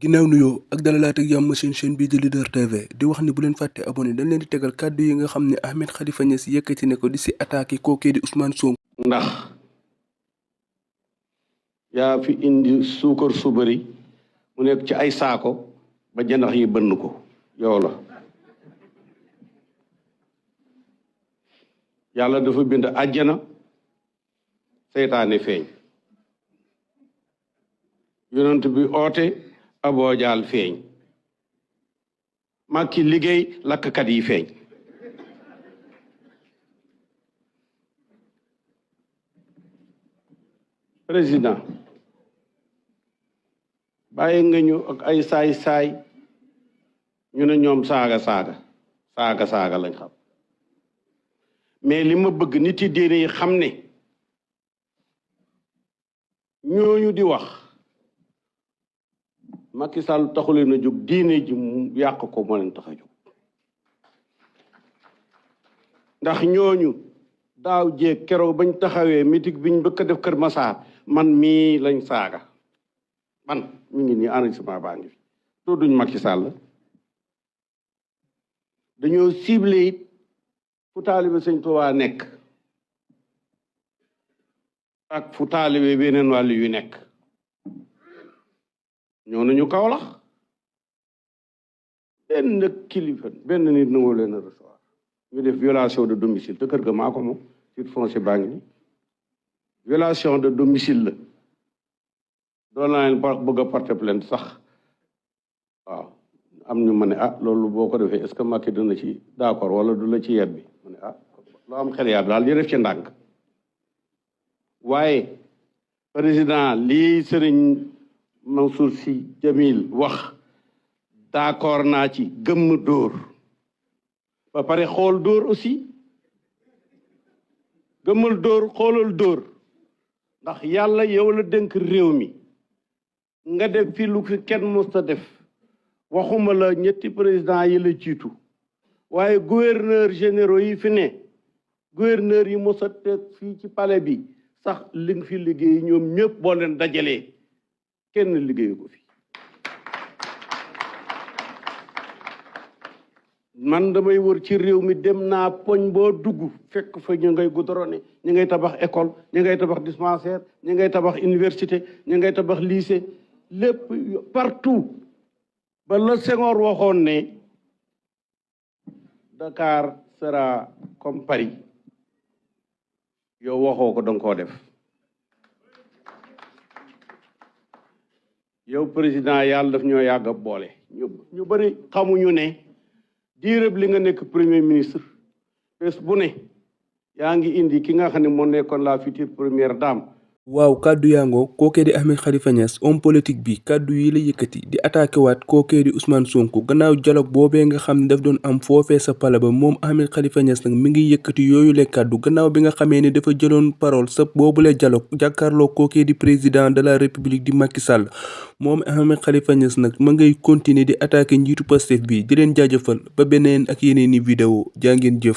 ginnaaw nuyoo ak dalalaat ak jàmm seen chaîne bii di Leader TV di wax ni bu leen fàtte abonné dañ leen di tegal kàddu yi nga xam ne Ahmed Khalifa Niass yëkkati ne ko di si attaqué kookee di Ousmane Sonko. ndax yaa fi indi suukar su bëri mu nekk ci ay saako ba janax yi bënn ko yow la yàlla dafa bind àjjana seytaane feeñ yonent bi oote aboojaal feeñ Macky liggéey lakkkat yi feeñ président bàyyi nga ñu ak ay saay-saay ñu ne ñoom saaga lañ xam mais li ma bëgg nit yi diine yi xam ne ñooñu di wax Macky Sall taxule na jóg diine ji mu yàq ko moo leen tax a jóg ndax ñooñu daaw jéeg keroog bañ taxawee meeting biñ bëgg a def Kër Massar man mii lañ saaga man mi ngi nii enregistrement baa ngi fi tudduñ Macky Sall dañoo ciblé it fu taalibe Sëñ Tuubaa nekk ak fu taalibe beneen wàllu yu nekk ñoo nañu Kaolack benn kilifa benn nit nangoo leen a recevoir ñu def violation de domicile te kër ga maa ko moom titre foncier baa ngi ni violation de domicile la doon naa leen bëgg a porter plainte sax waaw am ñu ma ne loolu boo ko defee est-ce que Macky dina ci d'accord wala du la ci yet bi ma ne loo am xel yaa daal ñu def ci ndànk waaye président lii sëriñ Mansour Sy Djamil wax d'accord naa ci gëmm dóor ba pare xool dóor aussi gëmmal dóor xoolal dóor ndax yàlla yow la dénk réew mi nga def fi lu fi kenn musta def waxuma la ñetti président yi la jiitu waaye gouverneur généraux yi fi ne gouverneur yi mos a teg fii ci palais bi sax li nga fi liggéey ñoom ñëpp boo leen dajalee kenn liggéeyu ko fi man damay wër ci réew mi dem naa poñ boo dugg fekk fa ñu ngay goudronné ñu ngay tabax école ñu ngay tabax dispensaire ñu ngay tabax université ñu ngay tabax lycée lépp partout ba la Senghor waxoon ne Dakar sera comme Paris yow waxoo ko danga koo def yow président yàlla daf ñoo yàgg a boole ñu bëri xamuñu ne diirëb li nga nekk premier ministre bés bu ne yaa ngi indi ki nga xam ne moo nekkoon la future première dame. waaw kàddu yaangoo kookee di Ahmed Khalifa Niass homme politique bi kàddu yi la yëkkati di attaqué waat kookee di Ousmane Sonko gannaaw dialogue boobee nga xam ne daf doon am foofee sa pale ba moom Ahmed Khalifa Niass nag mi ngi yëkkati yooyu le kàddu gannaaw bi nga xamee ne dafa jëloon parole sa boobule dialogue jàkkaarloo kookee di président de la république di Macky Sall moom Ahmed Khalifa Niass nag ma ngay continuer di attaqué njiitu Pastef bi di leen jaajëfal ba beneen ak yeneen i vidéo jaa ngeen jëf.